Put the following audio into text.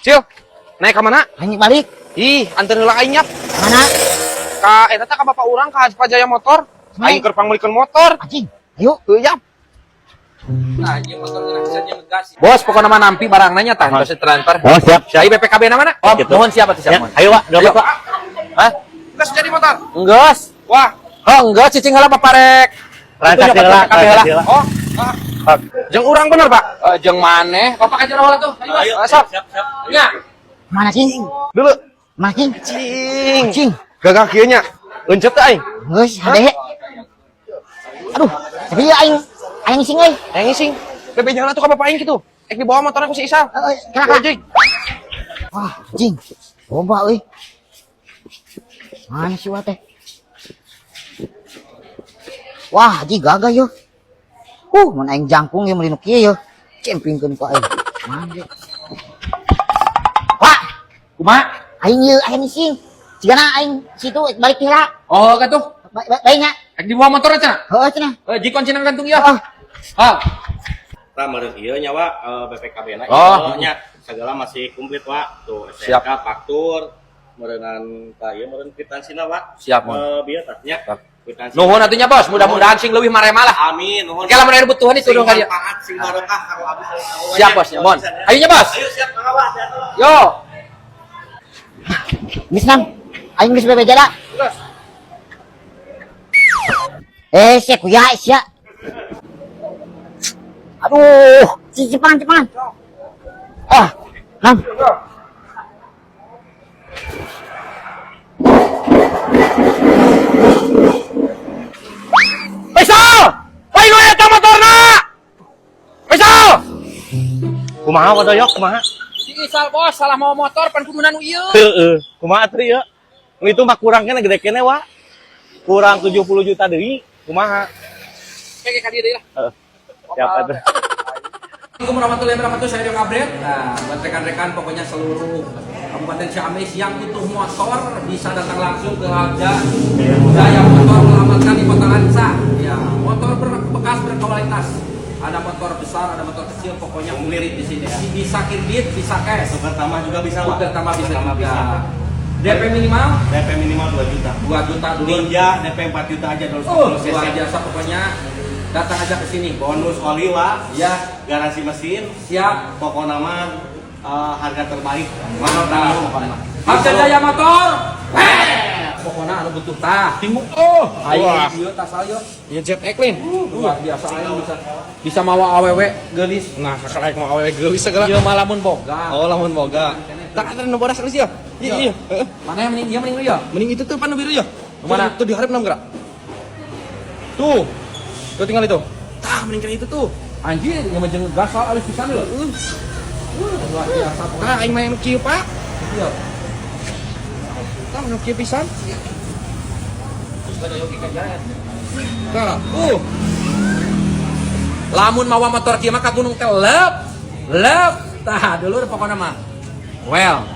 Cil. Naik ka mana? Aing balik. Ih, anteur heula aing nyap. Mana? Ka eta teh ka bapak urang ka Haspa Jaya Motor. Mana? Aing keur pangmeulikeun motor. Anjing. Ayo. Heuh, yap. Nah, ieu motor geuna bisa ngegas. Bos, pokokna mah nampi barang nanya tah, tos transfer. Oh, siap. Siap BPKB na mana? Oh, Gitu. nuhun siap atuh siap. Ya, Nuhun. ayo, Wak. Ayo. Pak. Hah? Geus jadi motor. Enggeus. Wah. Oh, enggak cicing heula paparek. Rangkas Itu heula, nyoba BPKB rangkas heula. heula. Oh, ah. Jeung urang bener, Pak? Jeung maneh? Bapak aja heula tuh. Ayo, sok. Siap, siap. Nya. Mana cing? Dulu. Mana cing? Cing. Cing. Gagah kieu nya. Leuncet teh aing. Geus hade. Aduh, tapi ya aing aing ngising euy. Aing ngising. Bebe jangan atuh ka bapak aing kitu. Ek dibawa motorna ku si Isal. Heeh, kira kira. Anjing. Wah, anjing. Loba euy. Mana si Wa teh? Wah, anjing gagah yo. Mun aing jangkung ye meuli nu kieu yo. Cempingkeun ku aing. Mana ye? Wah, Kumaha? Aing ieu aing ngising. Cigana aing situ balik heula. Oh, katuh. Bae nya. Ek dibawa motorna cenah. Heeh cenah. Eh, jikon cenah gantung ieu. Heeh. Ah. Tah meureun ieu nya, Wak, BPKB na Oh. ieu nya segala masih komplit, Wak. Tuh, Siap. STNK, faktur, meureunan ka ieu meureun kwitansi Wak. Siap, mon. Bieu tah nya. Siap. Kwitansi. Nuhun atuh nya, Bos. Mudah-mudahan sing leuwih marema lah. Amin, nuhun. Oke, lamun aya butuhan itu Sing dong ka dieu. manfaat, sing barokah karo abdi sareng Siap, Bos. Mon. Ayo nya, Bos. Ayo siap, mangga, Wak. Siap, Wak. Yo. Geus nang. Aing geus bebe jada. Eh, sia kuya sia. Aduh, cepangan cepangan. Ah, nang. Faisal! Lain we eta motorna! Faisal! Kumaha wadoyok, kumaha? Si Isal, Bos, salah mau motor pan kudu nu ieu. Heeh, kumaha atuh ieu? Nu itu mah kurang keneh gede keneh, Wak. Kurang 70 juta deui, kumaha? Kayak ka dieu deui lah. Heeh. Siap atuh. Assalamualaikum warahmatullahi wabarakatuh, saya Dok Abret. Nah, buat rekan-rekan pokoknya seluruh Kabupaten Ciamis yang butuh motor bisa datang langsung ke Harja Jaya Motor melamatkan di Kota Lansa. Ya, motor bekas berkualitas. Ada motor besar, ada motor kecil, pokoknya komplit di sini. Bisa kredit, bisa cash. Tukar tambah juga bisa, Wak. Tukar tambah bisa Tukar tambah juga. bisa. DP minimal DP minimal 2 juta. 2 juta dulu. Ninja DP 4 juta aja 250 cc. Luar biasa pokoknya. Datang aja ke sini. Bonus oli, Wak. Ya, Garasi mesin, siap. pokoknya mah harga terbaik. Mana tahu pokoknya. Harja Jaya Motor. Pokoknya anu butuh tah. Timu oh. Ayo Wah. ieu tas ayo. Iya ZX lin. Luar biasa aing bisa bisa mawa awewe geulis. Nah, kakak laik mau awewe geulis segala. Ieu mah lamun boga. Oh, lamun boga. Tak ada nu bodas geus ya. Iya, iya. Heeh. Mana yang mending ieu mending ieu? Mending itu tuh pan nu biru ya. Mana? Tuh di hareup enam gerak. Tuh. Tuh tinggal itu. Tah, mending kena itu tuh. Anjir, ieu mah jeung gas alus pisan lho. Luar biasa pokoknya. Tah, aing mah nu kieu, Pak. Ieu. Tah, nu kieu pisan. Tah, Lamun mawa motor kieu mah ka gunung teh lep. Lep. Tah, dulur pokoknya mah. Well.